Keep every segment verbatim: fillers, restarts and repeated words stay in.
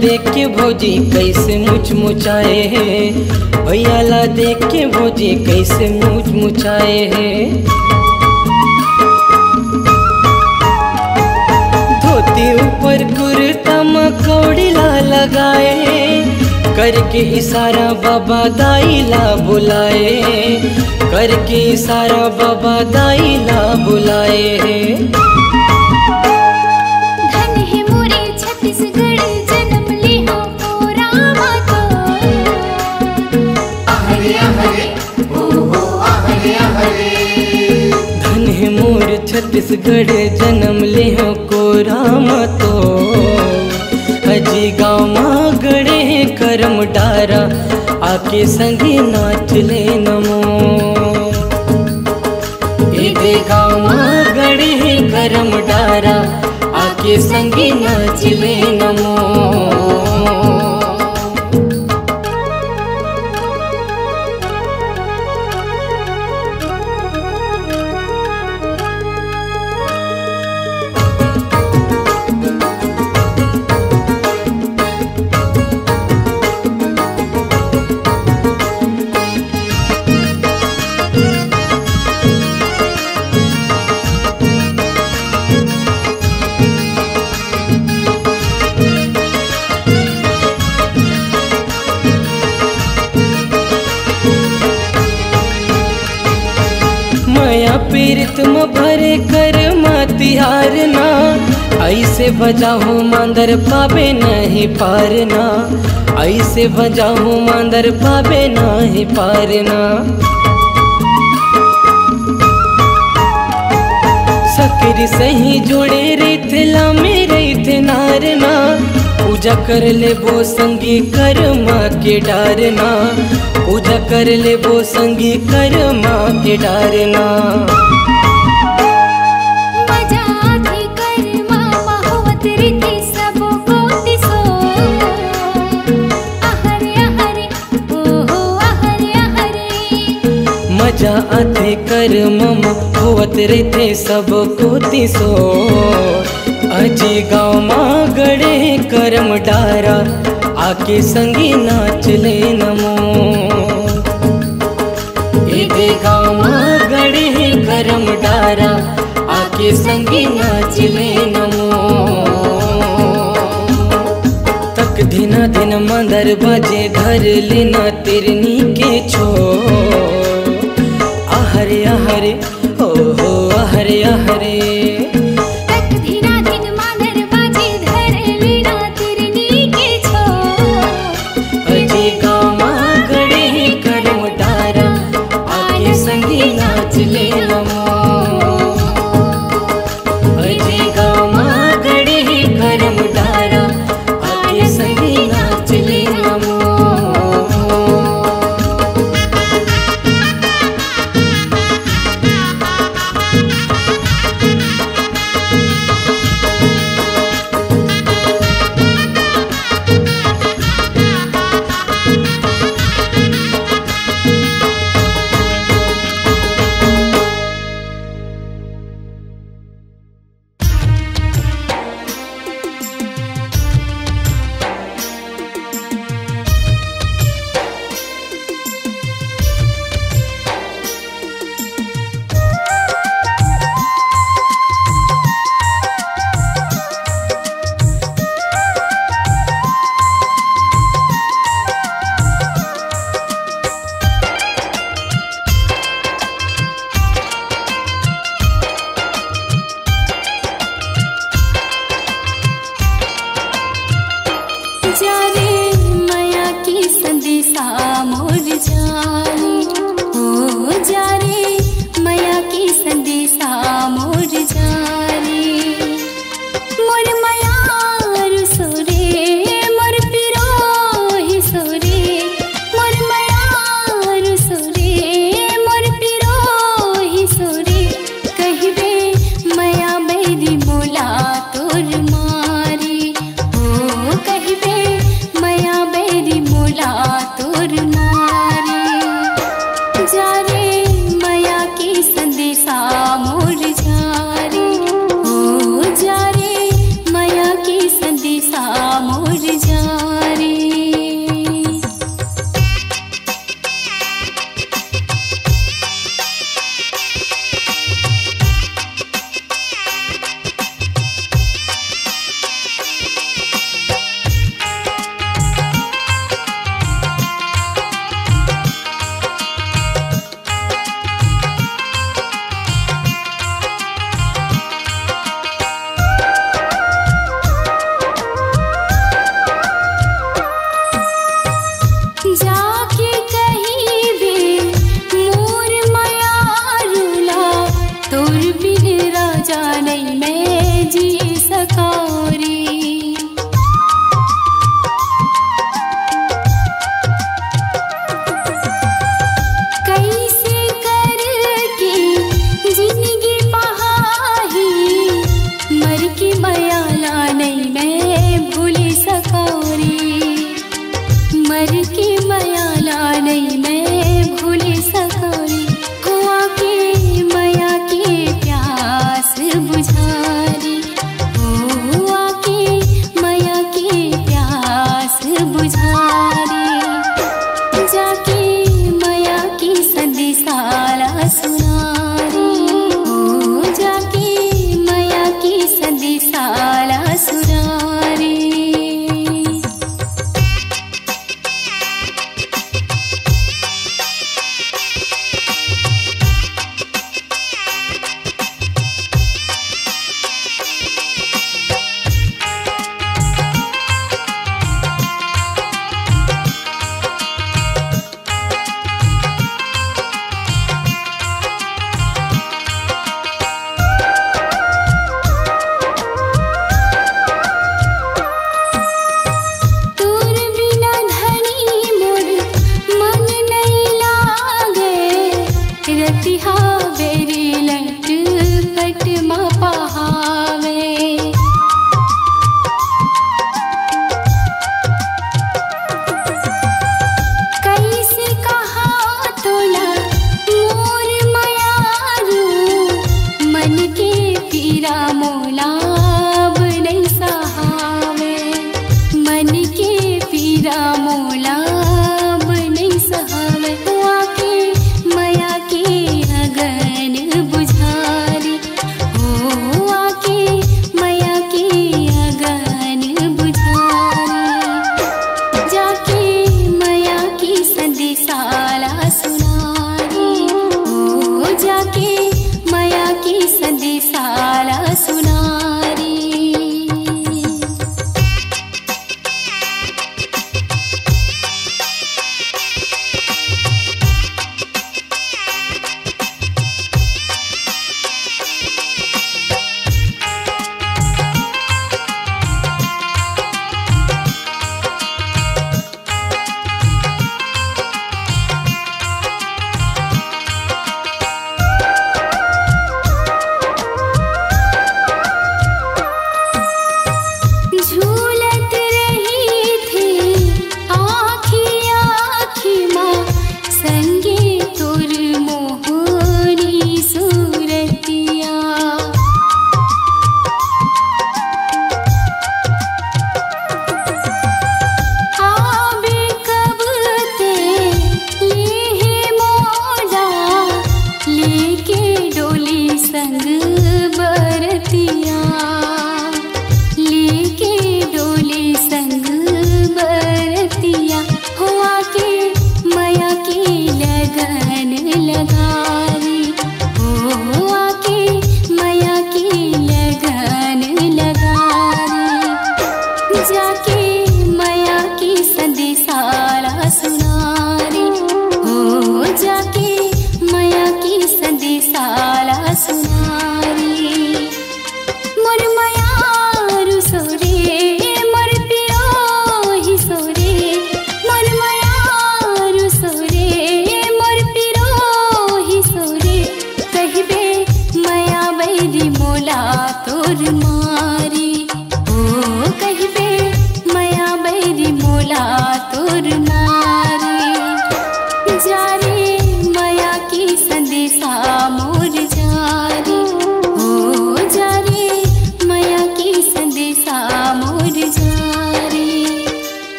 देख के भौजी कैसे मुचमुचाए हे, भैया ला देख के भौजी कैसे मुचमुचाए हे। धोती ऊपर कुर्ता म कौड़ी ला लगाए, करके इशारा बाबा दाई ला बुलाए, करके इशारा बाबा दाई ला बुलाए। धन हे मोरे छत्तीसगढ़ जनम लिहो कोरा मा तो। अहरे अहरे, ओहो अहरे अहरे। धन हे मोर छत्तीसगढ़ जनम लिहो कोरा मा तो। अजी गाँव मा गड़े हे करम डारा, आके संगी नाच ले नमो। एदे गाँव मा गड़े हे करम डारा, आके संगी नाच ले नमो। मया पीरित म भरे कर म तिहार ना, ऐसे बजाहूँ मांदर पाबे नहीं पार ना, ऐसे बजाहूँ मांदर पाबे नहीं पार ना। सकरी सही जोड़े रहिथे लामे रहिथे नार ना, पूजा कर लेबो संगी करमा के डार ना, पूजा कर लेबो संगी करमा के डार ना। मजा आथे करमा मा होवत रहिथे सब कोती सो। अहरे अहरे, ओहो अहरे अहरे। मजा आथे करमा मा होवत रहिथे सब कोती सो। अजी गाँव मा गड़े करम डारा, आके संगी नाच ले नमो। एदे गाँव मा गड़े करम डारा, आके संगी नाच ले नमो। तक धिना धिन मांदर बाजे धर लेना तिरनी के छो। अहरे अहरे, ओहो अहरे अहरे। तक धिना धिन मांदर बाजे धर लेना तिरनी के छो। अजी गाँव मा गड़े करम डारा, आके संगी नाच ले नमो। अजी गाँव मा गड़े करम डारा, आके संगी नाच ले नमो।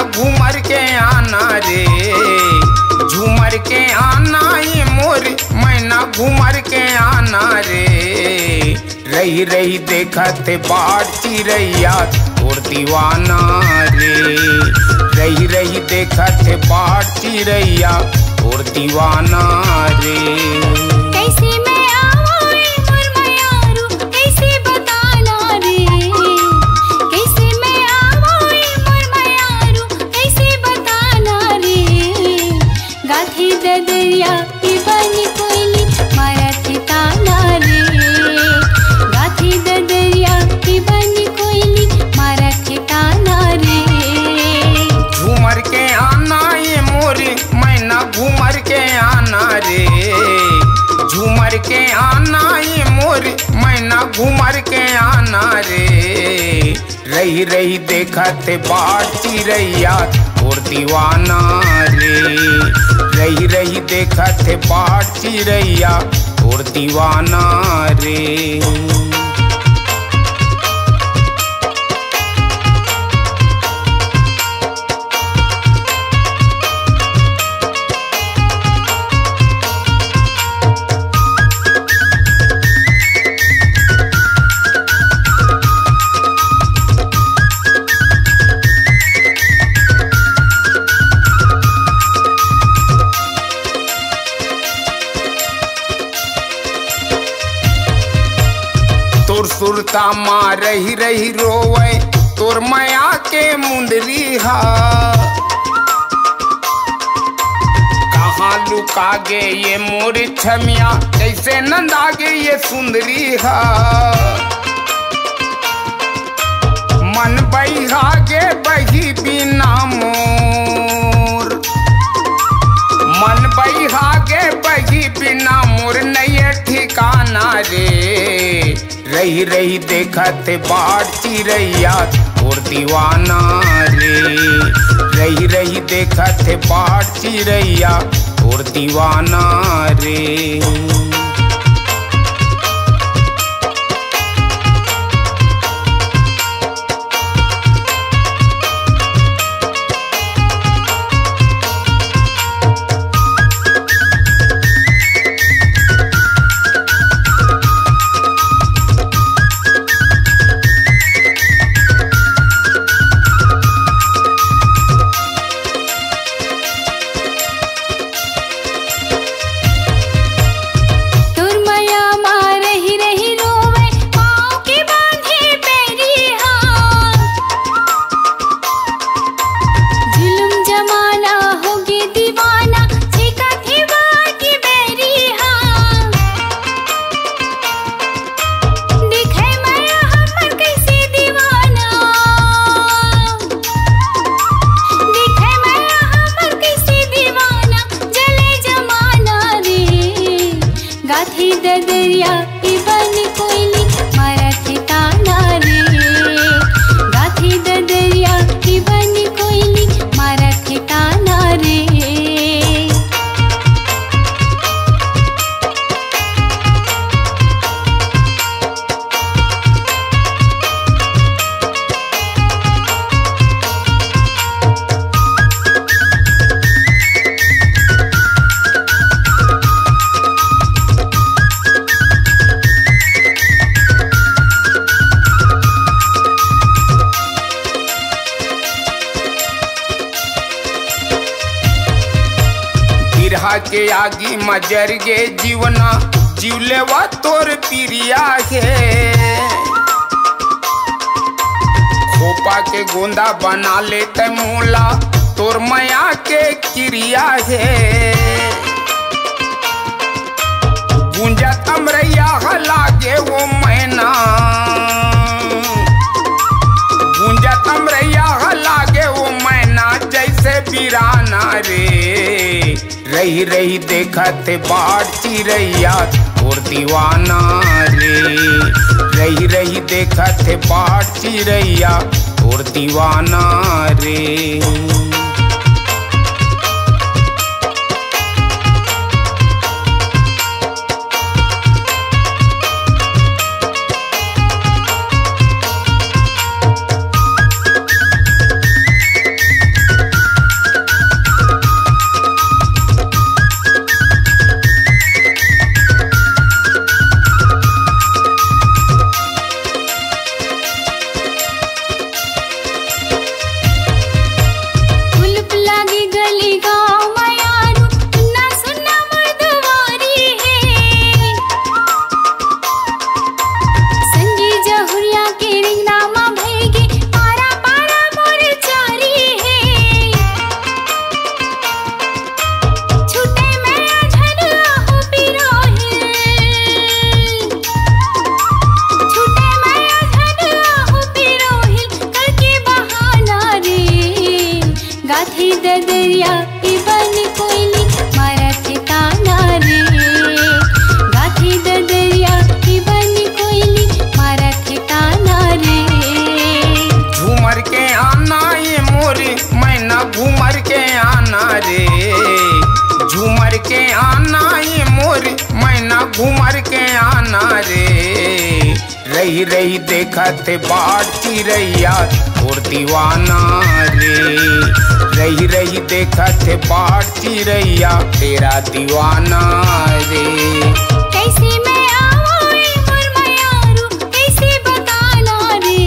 घूमर के आना रे, झूमर के आना ये मोर मैना, घूमर के आना रे। रही रही देखत बाट चिरैया तोर दीवाना रे, रही रही देखत बाट चिरैया तोर दीवाना रे। कैसे मैं आवों ए मोर मयारू, कैसे बताना रे? कैसे मैं आवों ए मोर मयारू, कैसे बताना रे? गाथे ददरिया के बन कोयली मारत ताना रे। गाथे ददरिया के बन कोयली मारत ताना रे। झूमर के आना ये मोरी मैना, घूमर के आना रे, झूमर के आना ये मोरी मैना, घूमर के आना रे। रही रही देखत बाट चिरैया तोर दीवाना रे, रही रही देखत बाट चिरैया तोर दीवाना रे। तोर सुरता मा रही रही रोवै तोर मया के मुंदरी हा। कहाँ लुका गे ये मोर छमिया, कैसे नंदा गे ये सुंदरी हा। मन बइहा गे बही बिना मोर, मन बइहा गे बही बिना मोर नइये ठिकाना रे। रही रही देखत बाट चिरैया तोर दीवाना रे, रही रही देखत बाट चिरैया तोर दीवाना रे। तोर मया मा रही रही रोवै पाँव के बांधे पैरी हा। जुलुम जमाना होगे दीवाना, छेकत हे बाकी बैरी हा। दिखै मया हमर कैसे दीवाना, दिखै मया हमर कैसे दीवाना, जले जमाना रे। गाथे ददरिया के बन कोयली मारत ताना रे। गाथे ददरिया के बन कोयली मारत ताना रे। बिरहा के आगी म जर गे जीवना, जीव लेवा तोर पिरिया हे। खोपा के गोंदा बना ले तै मोला, तोर मया के किरिया हे। गुंजा तमरैया ह लागे वो मैना, गुंजा तमरैया ह लागे वो मैना, जैसे बिराना रे। रही रही देखत बाट चिरैया तोर दीवाना रे, रही रही देखत बाट चिरैया तोर दीवाना रे। ददरिया की बन कोयली मारत ताना रे, गाथे ददरिया की बन कोयली मारत ताना रे। झूमर के आना ये मोरी मैना, घूमर के आना रे, झूमर के आना ये मोरी मैना, घूमर के आना रे। रही रही देखत हे बाढ़ चिरैया तोर दीवाना रे, रही रही देखत हे बाढ़ चिरैया तेरा दीवाना रे। कैसे मैं आवां ए मोर मयारू, कैसे बताना रे,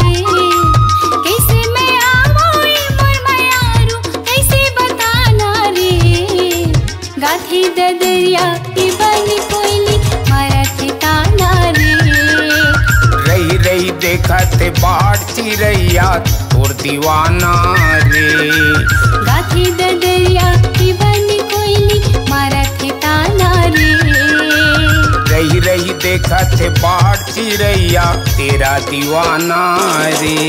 कैसे मैं आवां ए मोर मयारू, कैसे बताना रे। गाथे ददरिया की बन कोयली मारत ताना रे। रही रही देखत हे बाढ़ चिरैया तोर दीवाना रे। गाथे ददरिया की बन कोयली मारत ताना रे। रही रही देखत हे बाढ़ चिरैया तेरा दीवाना रे।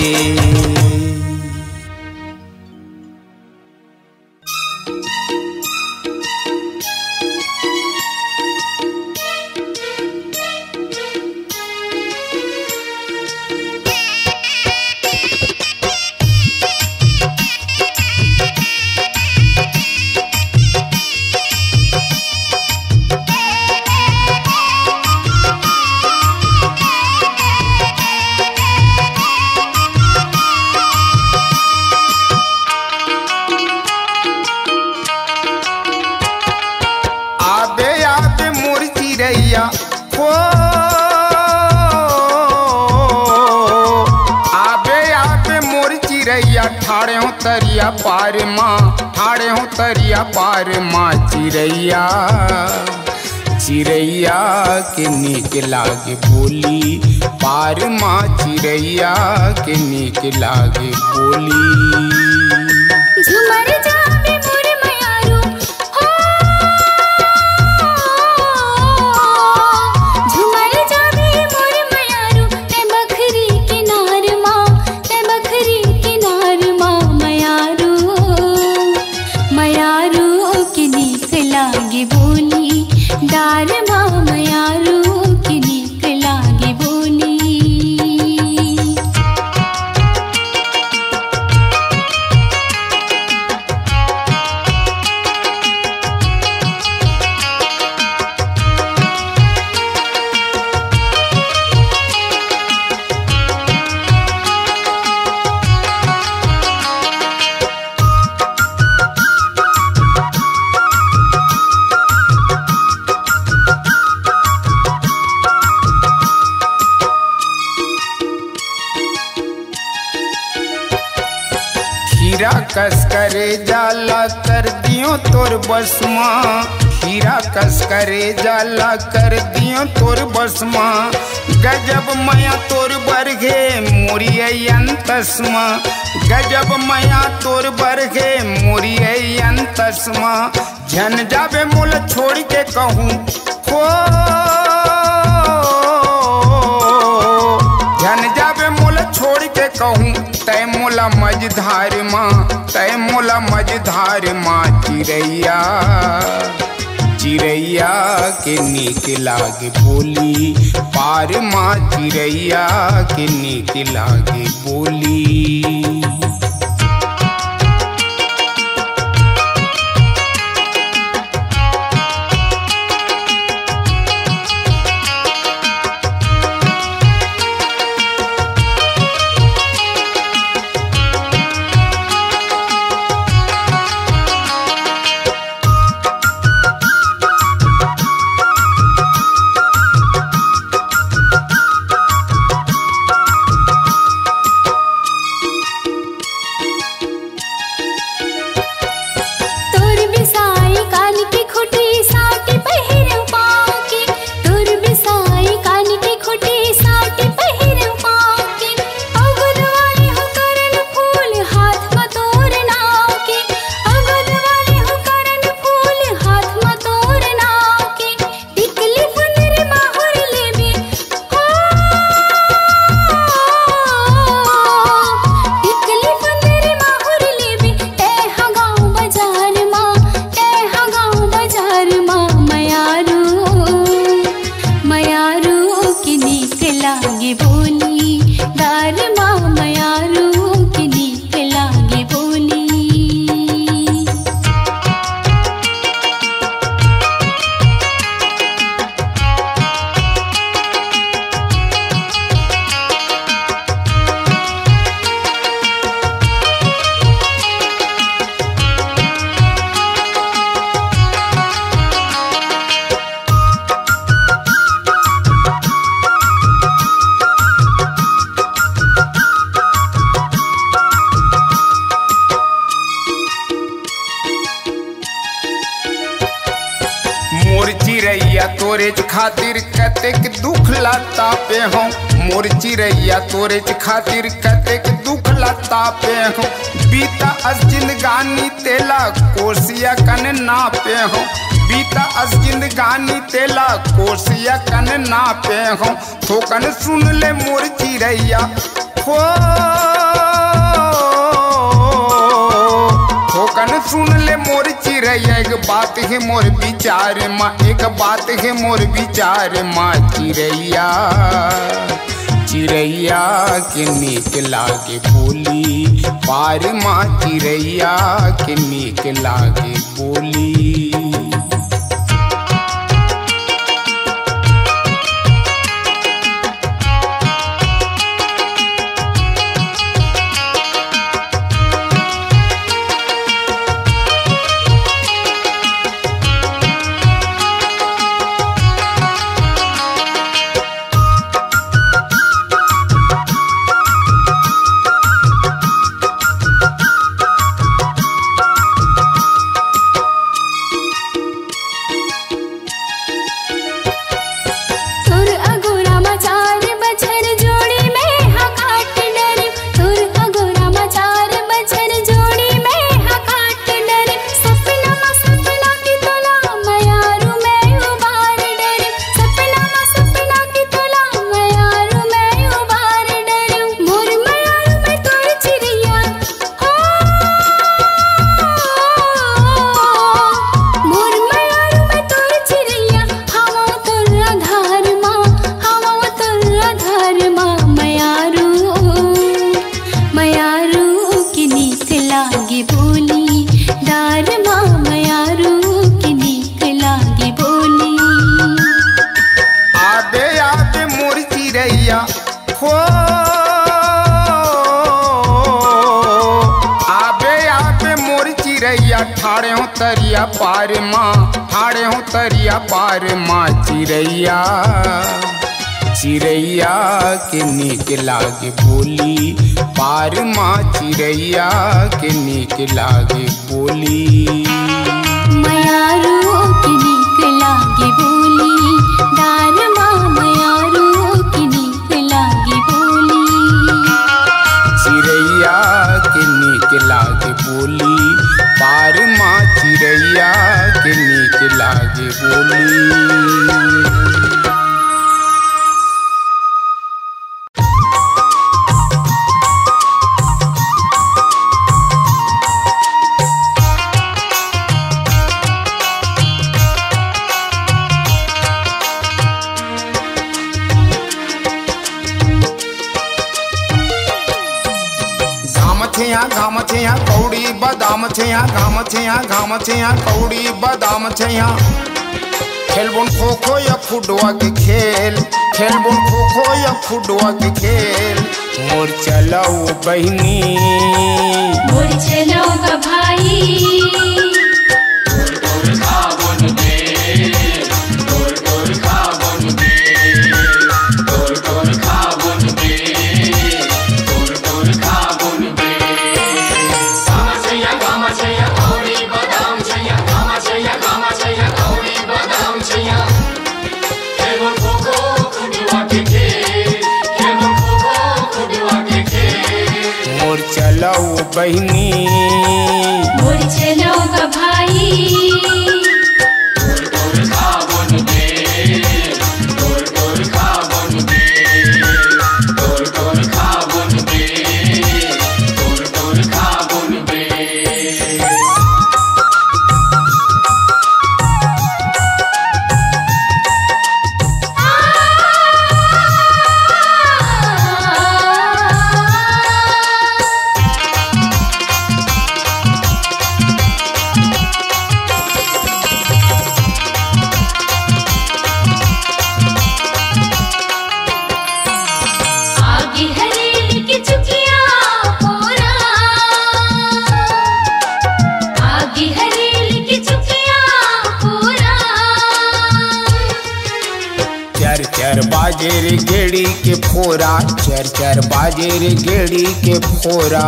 आबे आबे मोर चिरैया हो, आबे आबे मोर चिरैया, ठाड़े हो तरिया पार मा, ठाड़े हो तरिया पार मा चिरैया। चिरैया के नीक लागे बोली, पार मा चिरैया के नीक लागे बोली। झुमर जाबे मोर मयारू हो, झुमर जाबे मोर मयारू, तैं बखरी किनार मा, तैं बखरी किनार मा मयारू, मयारू के नीक लागे बोली, डार मा मयारू के नीक लागे बोली। हीरा कस करेजा ला कर दियों तोर बस मा, हीरा कस करेजा ला कर दियों तोर बस मा। गजब मया तोर बर गे मोरी अंतस मा, गजब मया तोर बर गे मोरी अंतस मा। झन जाबे मोला छोड़ के कहूँ हो, झन जाबे मोला छोड़ के कहूँ, तैं मोला मझधार मा, तैं मोला मझधार मा चिरैया। चिरैया के नीक लागे बोली, पार मा चिरैया के नीक लागे बोली। तोरेच खातिर कतेक दुख ला तापे हौं, मोर चिरैया, तोरेच खातिर कतेक दुख ला तापे हौं। बीता अस जिंदगानी तेला कोसिया कन नापे हौं, बीता अस जिंदगानी तेला कोसिया कन नापे हौं। थोकन सुन ले मोर चिरैया, हो, थोकन सुन ले मोर चिरैया, एक बात हे मोर विचार मा, एक बात हे मोर विचार मा चिरैया, चिरैया के नीक लागे बोली, पार मा चिरैया के नीक लागे बोली। चिरैया, ठाड़े हो तरिया पार मा, ठाड़े हो तरिया पार मा चिरैया। चिरैया के नीक लागे बोली, पार मा चिरैया के नीक लागे बोली। मयारू के नीक लागे बोली, डार मा मयारू के नीक लागे बोली। चिरैया के नीक लागे बोली, पार मा चिरैया के नीक लागे बोली। घाम छेहा, घाम छेहा, कौड़ी बादाम छेहा, घाम छेहा, घाम छेहा, कौड़ी बादाम छेहा। खेलबोन खो खो या फुटवा के खेल, खेलबोन खो खो या फुटवा के खेल। मोर चलव बहिनी, मोर चलव ग भाई। मोर चलव बहिनी, मोर चलव ग भाई। चर चर बाजे रे गेड़ी के फोरा, चर चर बाजे रे गेड़ी के फोरा।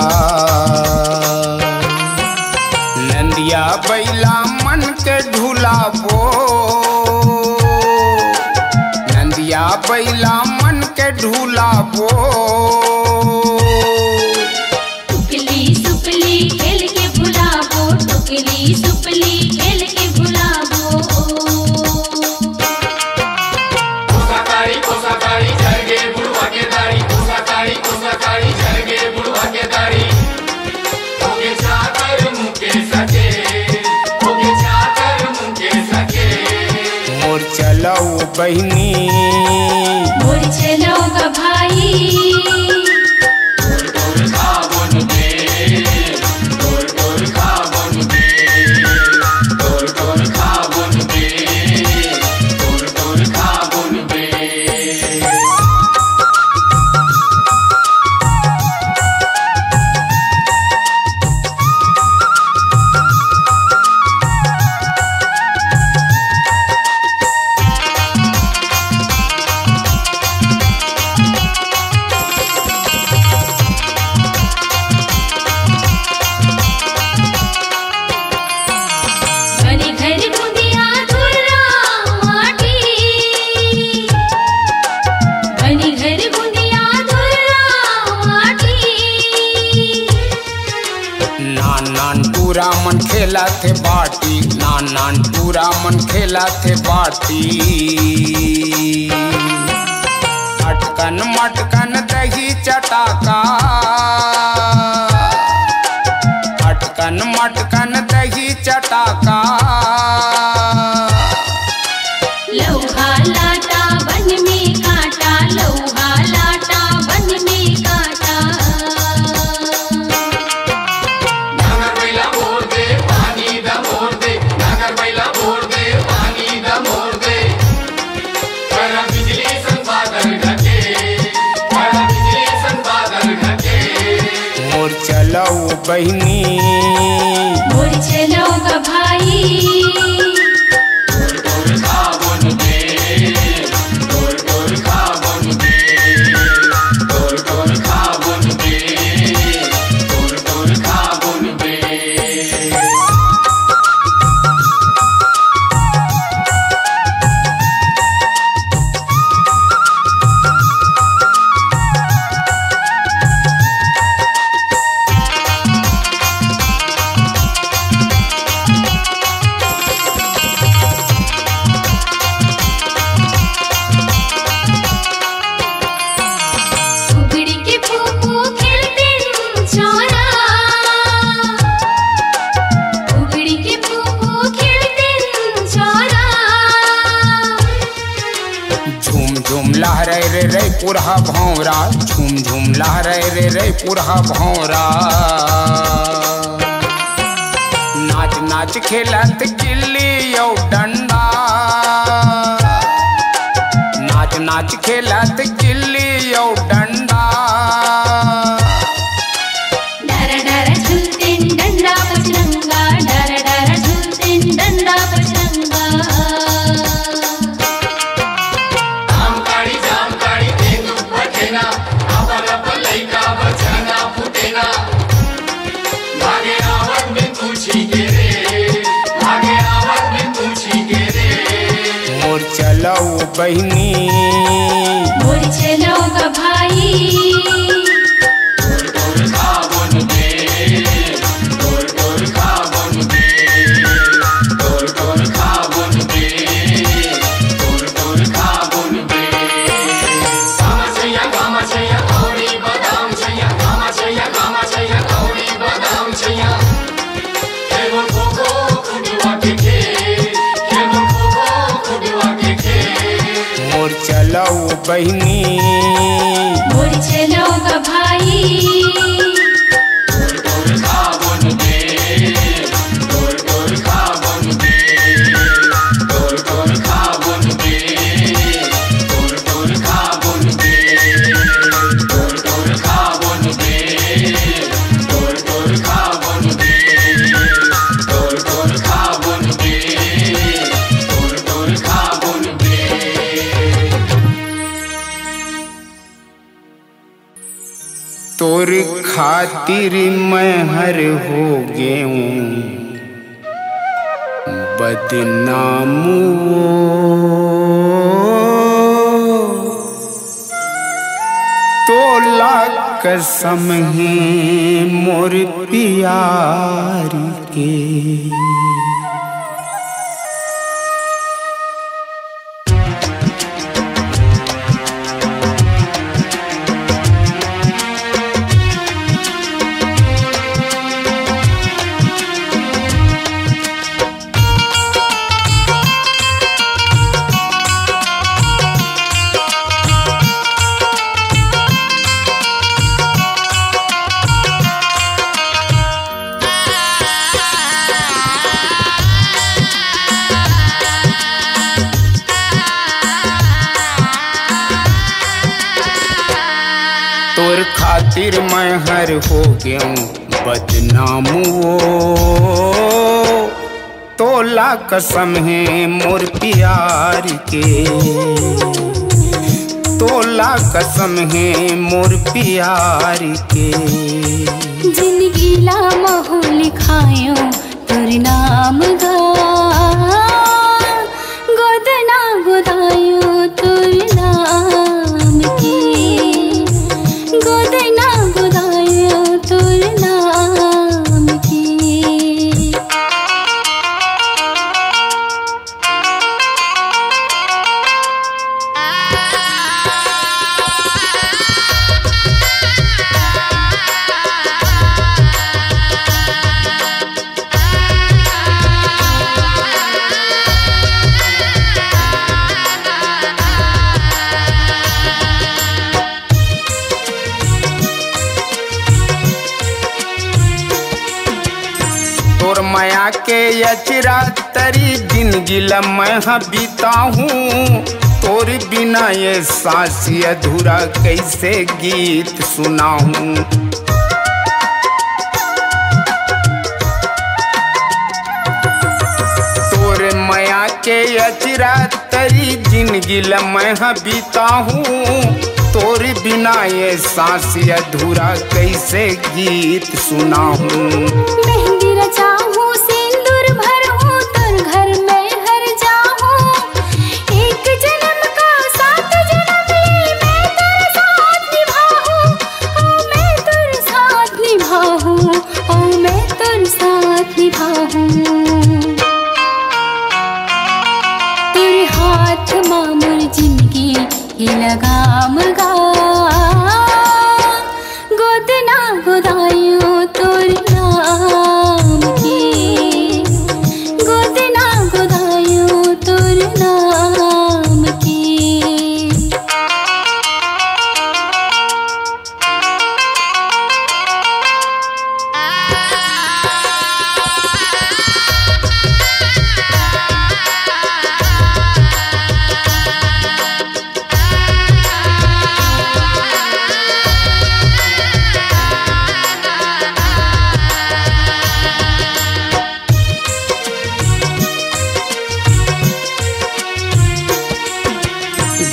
नंदिया बैला मन के ढुलाबो, बइला मन के ढुलाबो। टुकली सुपली खेल के भुलाबो, टुकली सुपली खेल के भुलाबो। कोसा तारी, कोसा तारी, झरगे बुढ़वा के दाढ़ी, कोसा तारी, कोसा तारी, झरगे बुढ़वा के दाढ़ी। होगे चाकर मुँह के सके, होगे चाकर मुँह के सके। मोर चलव बहिनी। मोर चलव ग भाई। तोर तोर खाबन बे, तोर तोर खाबन बे, तोर तोर खाबन बे, तोर तोर खाबन बे। बने घर बुंदिया धुर्रा माटी, बने घर बुंदिया धुर्रा माटी। नान नान टूरा मन खेलत हे बाटी, नान नान टूरा मन खेलत हे बाटी। अटकन मटकन दही चटाका, अटकन मटकन दही चटाका। लौहा लाटा बन में कांटा, लौहा लाटा बन में कांटा। नांगर बइला बोर दे, पानी द मोर दे, नांगर बइला बोर दे, पानी द मोर दे। करा बिजली सन बादल ढके, करा बिजली सन बादल ढके। मोर चलव बहिनी। मोर चलव ग भाई। तोर तोर खाबन बे, तोर तोर खाबन बे, तोर तोर खाबन बे, तोर तोर खाबन बे। उगड़ी के फूफू खेलते छोरा, उगड़ी के फूफू खेलते छोरा। झूम झूम लहराए रे रे पुरहा भौंरा, झूम झूम लहराए रे रे पुरहा भौंरा। नाच नाच खेलत गिल्ली अउ डंडा, नाच नाच खेलत गिल्ली अउ डंडा। डर डर झुलतेन डंडा पचरंगा, डर डर झुलतेन डंडा पचरंगा। आम काड़ी, जाम काड़ी, तेंदू पठेना, अपन अपन लइका बचना फुटेना। भागे आवत में पूछी के रे, भागे आवत में पूछी के रे। मोर चलव बहिनी। मोर चलव ग भाई। तोर तोर खाबन बे, तोर तोर खाबन बे, तोर तोर खाबन बे, तोर तोर खाबन बे। गामा छैया, गामा छैया, औरी बादाम छैया, गामा छैया, गामा छैया, औरी बादाम छैया। खेलो खो खो खुटवा के खेल, खेलो खो खो खुटवा के खेल। मोर चलव बहिनी। मोर चलव ग भाई। तोर तोर खाबन बे, तोर तोर खाबन बे, तोर तोर खाबन बे, तोर तोर खाबन बे, तोर तोर खाबन बे, तोर तोर खाबन बे, तोर तोर खाबन बे, तोर तोर खाबन बे। तोर खातिर मैं हर हो गेऊं बदनाम। ला कसम हे मोर पियारी के। तोर खातिर मैं हर हो गेंव बदनाम वो। तोला कसम हे मोर पियारी के, तोला कसम हे मोर पियारी के। जिनगी ला महूँ लिखायों तोर नाम गा, गोदना गोदायों तोर नाम के, गोदना गोदायों तोर नाम के। तोर मया के अचरा तरी जिनगी ल मैं ह बिताहूँ, तोर बिना ये सांस अधूरा कइसे गीत सुनाहूँ। तोर मया के अचरा तरी जिनगी ल मैं ह बिताहूँ, तोर बिना ये सांस अधूरा कइसे गीत सुनाहूँ। मेहंदी रचाहूँ, सिंदूर भरहूँ, तोर घर मैं हर जाहूँ। एक जनम का सात जनम ले मैं तोर साथ निभाहूँ, ओ मैं तोर साथ निभाहूँ, ओ मैं तोर साथ निभाहूँ। तोर हाथ मा मोर जिनगी के लगाम गा, गोदना गोदायों तोर नाम के, गोदना गोदायों तोर नाम के।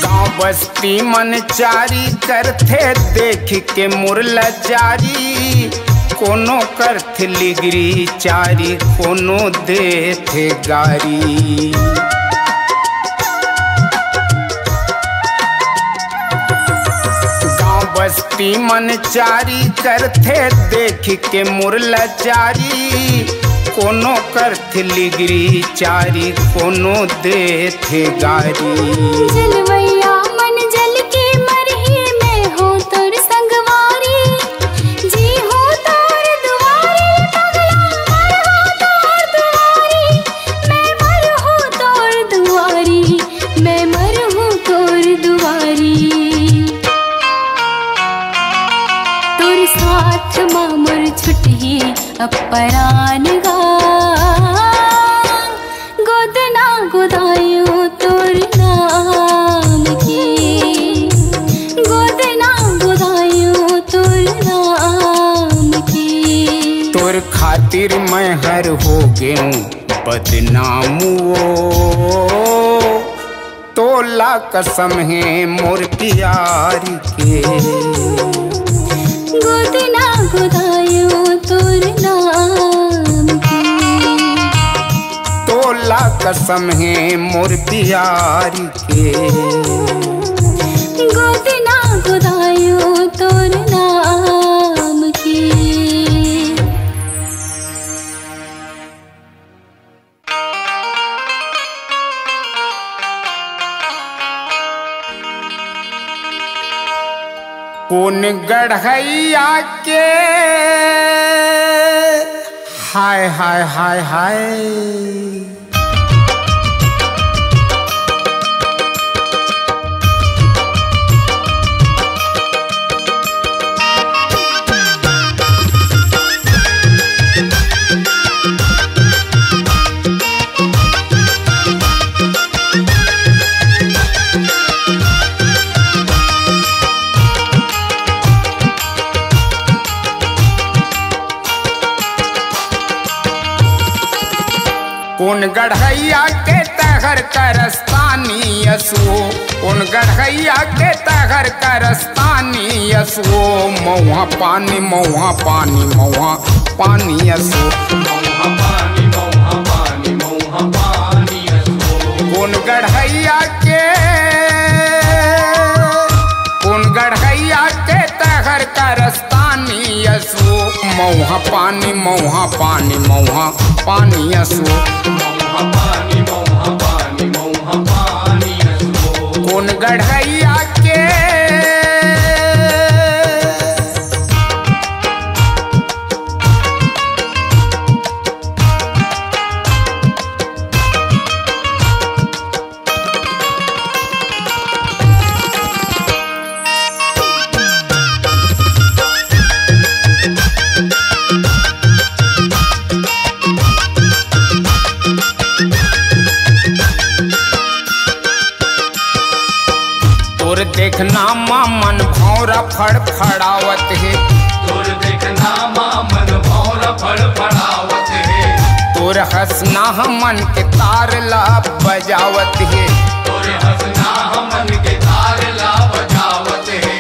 गांव बस्ती मन चारी करथे, देख के मोर लाचारी। कोनो करथे लिगरी चारी, कोनो देथे गारी। गांव बस्ती मन चारी करथे, देख के मोर लाचारी। कोनो करथे लिगरी चारी, कोनो देथे गारी। जलवैया मन जल के मरही, मैं हों तोर संगवारी। जी हों तोर दुआरी, पगला मर हों तोर दुआरी, मैं मर हों तोर दुआरी, मैं मर हों तोर दुआरी। तोर साथ मा मोर छुटही अब परान गा। गोदना गोदायों तोर नाम के, गोदना गोदायों तोर नाम के। तोर खातिर मैं हर हो गेंव बदनाम वो। तोला कसम हे मोर पियारी के। गोदना गोदायों तोर नाम के। तोला कसम हे मोर पियारी के। गोदना खुदायो तोर नाम की। कोन गढ़ैया के, हाय, हाय, हाय, हाय। कोन गढ़ैया के तहर करस्तानी असो, कोन गढ़ैया के तहर करस्तानी असो, मौहा पानी, मौहा पानी, मौहा पानी असो। मौहा पानी, मौहा पानी, मौहा पानी असो। कोन गढ़ैया के, कोन गढ़ैया के तहर करस्तानी असो, मौहा पानी, मौहा पानी, मौहा पानी असो। मौहा पानी, मौहा पानी, मौहा पानी असो। कोन गढ़ैया के। तोर देखना मा मन भौंरा फड़फड़ावत हे। तोर देखना मा मन भौंरा फड़फड़ावत हे। तोर हंसना ह मन के तार ला बजावत हे। तोर हंसना ह मन के तार ला बजावत हे।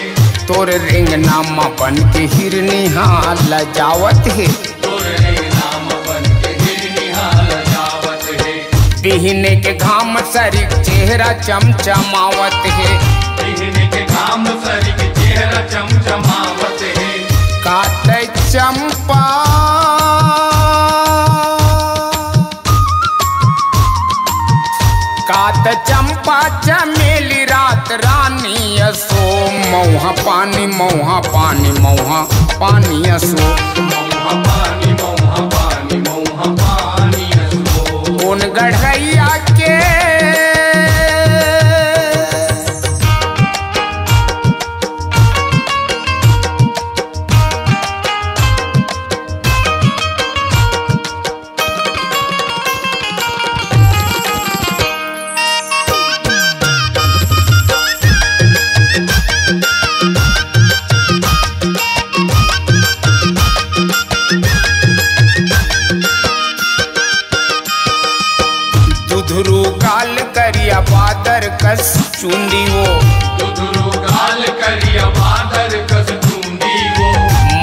तोर रेंगना मा बन के हिरनी हा लजावत हे। तोर रेंगना मा बन के हिरनी हा लजावत हे। बिहने के घाम सरीख चेहरा चमचमावत हे। बिहने के घाम सरीख चेहरा चमचमावत हे। काते चंपा, काते चंपा चमेली रात रानी असो, मौहा पानी, मौहा पानी, मौहा पानी असो। मौहा पानी, मौहा पानी, मौहा पानी असो। कोन गढ़ैया के। दुधरू गाल करिया बादर कस चुंदी वो। दुधरू गाल करिया बादर कस चुंदी वो।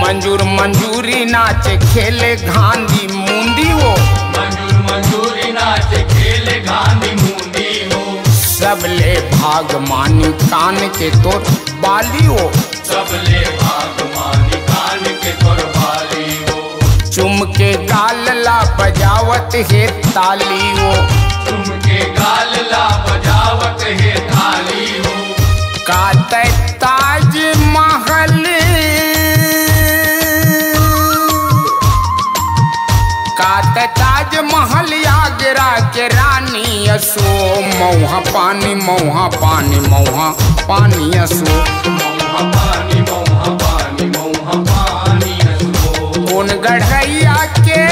मंजूर मंजूरी नाचे खेले घांदी मुंदी वो। मंजूर मंजूरी नाचे खेले घांदी मुंदी वो। सबले भाग मानी कान के तोर बाली वो। सबले भाग मानी कान के तोर बाली वो। चुम के गाल ला बजावत हे ताली वो। चुम के गाल ला बजावत हे ताली वो। काते ताजमहल, काते ताजमहल आगरा के रानी असो, मौहा पानी, मौहा पानी, मौहा पानी असो। मौहा पानी, मौहा पानी, मौहा पानी असो। कोन गढ़ैया के।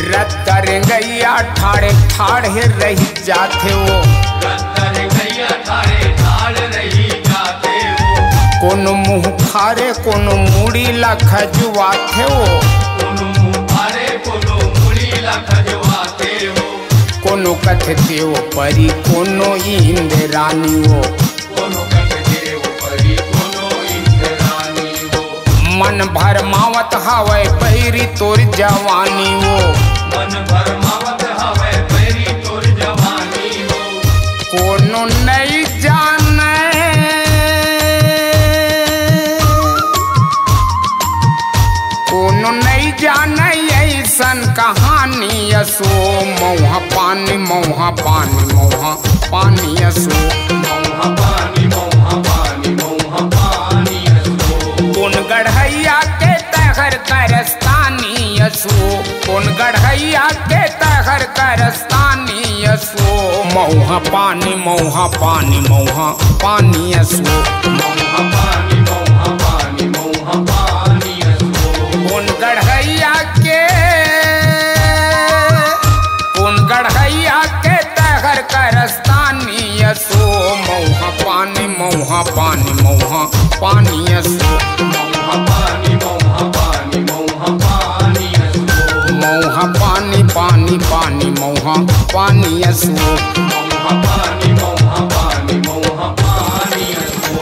रत्तर गैया ठाड़े ठाड़े रही जाथे वो। रत्तर गैया ठाड़े ठाड़ रही जाथे वो। कोनो मुँह फारे, कोनो मुड़ी ला खजुवाथे वो। कोनो मुँह फारे, कोनो मुड़ी ला खजुवाथे वो। कोनो कथे देव परी, कोनो इंद्रानी वो। कोनो कथे देव परी, कोनो इंद्रानी वो। मन भरमावत हवय बैरी तोर जवानी वो। मन भरमावत हवय बैरी तोर जवानी वो। कोनो नइ जानय, कोनो नइ जानय अइसन कहानी असो। मउहा पानी, मउहा पानी, मउहा पानी असो। मउहा पानी, मउहा पानी, मउहा पानी असो। कोन गढ़इया के तहर करस्तानी असो। कोन गढ़इया के तहर करस्तानी असो। मउहा पानी, मउहा पानी, मउहा पानी असो। मउहा पानी, मउहा पानी, मउहा पानी असो। कोन गढ़इया के, कोन गढ़इया के तहर करस्तानी असो। मउहा पानी, मउहा पानी, मउहा पानी असो। मउहा पानी, मउहा पानी, मउहा पानी असो। मउहा पानी, पानी, पानी, मउहा पानी असो। मउहा पानी, मउहा पानी, मउहा पानी असो।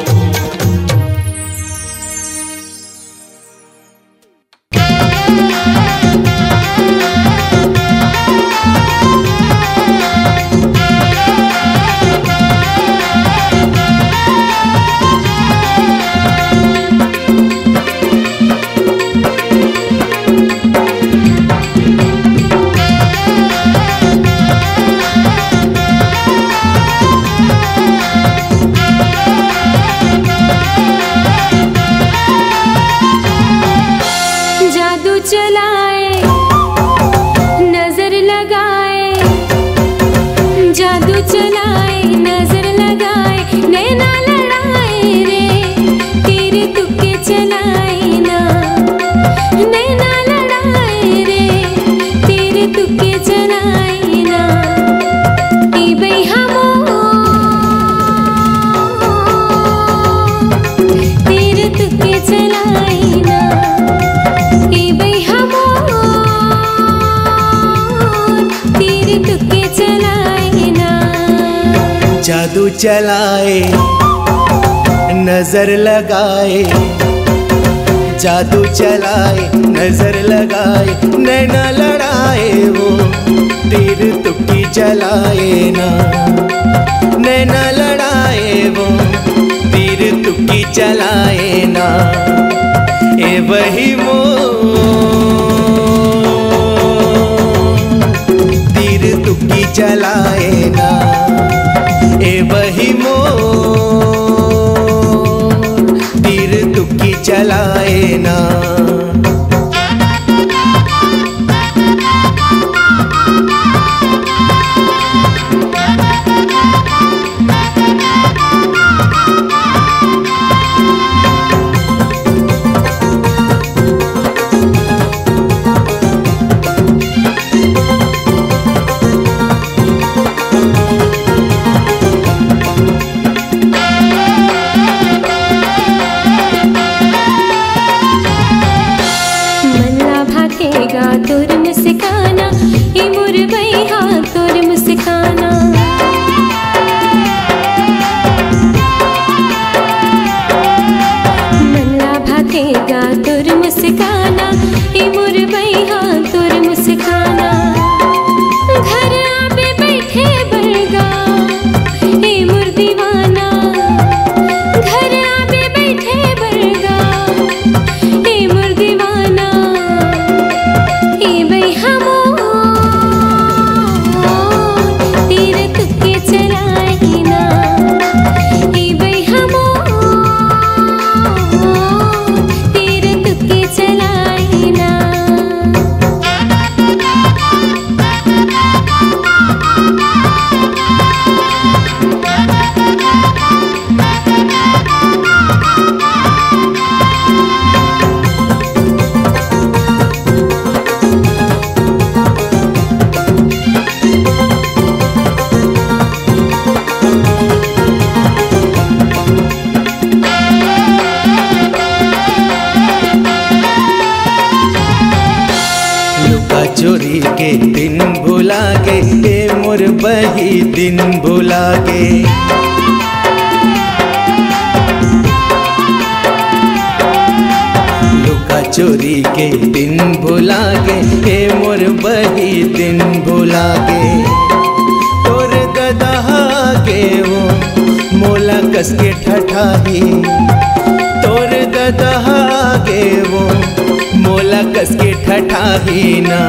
जादू चलाए, नजर लगाए, जादू चलाए, नजर लगाए, नैना लड़ाए रे, तीर तुक्के चलाए ना, नैना लड़ाए रे, तीर तुक्के चलाए ना। ए बइहा मोर, तीर तुक्के चलाए ना, ए बइहा मोर, तीर तुक्के चलाए ना। जादू चलाए, नजर लगाए, जादू चलाए, नजर लगाए, नैना लड़ाए वो, तीर तुक्की चलाए ना, नैना लड़ाए वो, तीर तुक्की चलाए ना। ए बइहा मोर, तीर तुक्की चलाए ना, ए बइहा मोर, तीर तुक्की चलाए ना। दिन भुला गे, ए मोर बही दिन भुला गे। लुका चोरी के दिन भुला गे, ए मोर बही दिन भुला गे। तोर ददा गे वो मोला कस के ठठाही, तोर ददा गे वो मोला कस के ठठाही ना।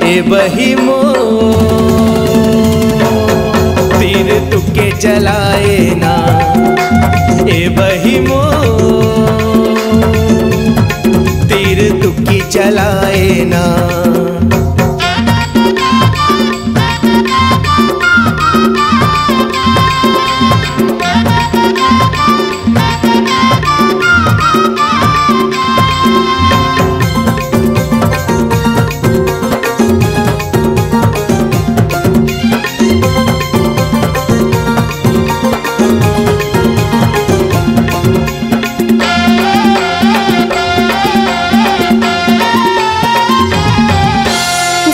ए बही मोर तीर तुके चलाए ना, ए बही मोर तीर तुकी चलाए ना।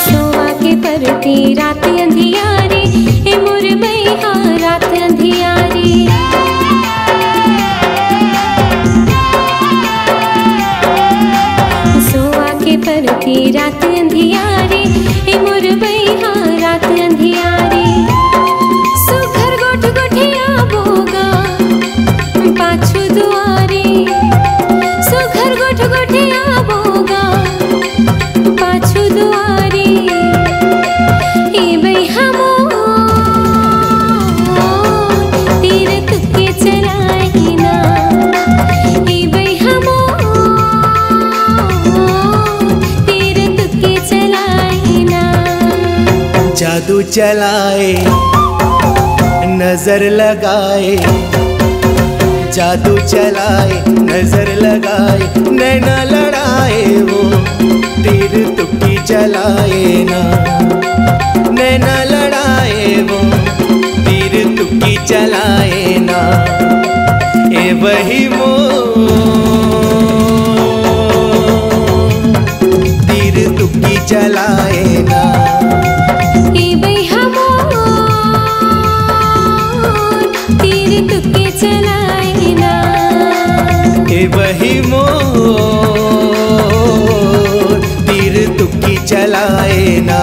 सोवा के परती रात अंधियारी, ए मोर बइहा रात अंधियारी। सोवा के परती रात अंधियारी, ए मोर बइहा रात अंधियारी। सुघर गोठ गोठिया बोगा पाछू दुआरी, सुघर गोठ गोठिया बोगा पाछू दुआरी। ए बइहा मोर तीर तुके चलाए ना, ए बइहा मोर तीर तुके चलाए ना। जादू चलाए, नजर लगाए, जादू चलाए, नजर लगाए, नैना लड़ाए वो तीर तुकी चलाए ना, नैना लड़ाए वो तीर तुकी चलाए ना। ए बही मोर तीर तुकी चलाए ना। ए बइहा मोर तीर तुके चलाए ना। ए बही मोर तीर तुकी चलाए ना।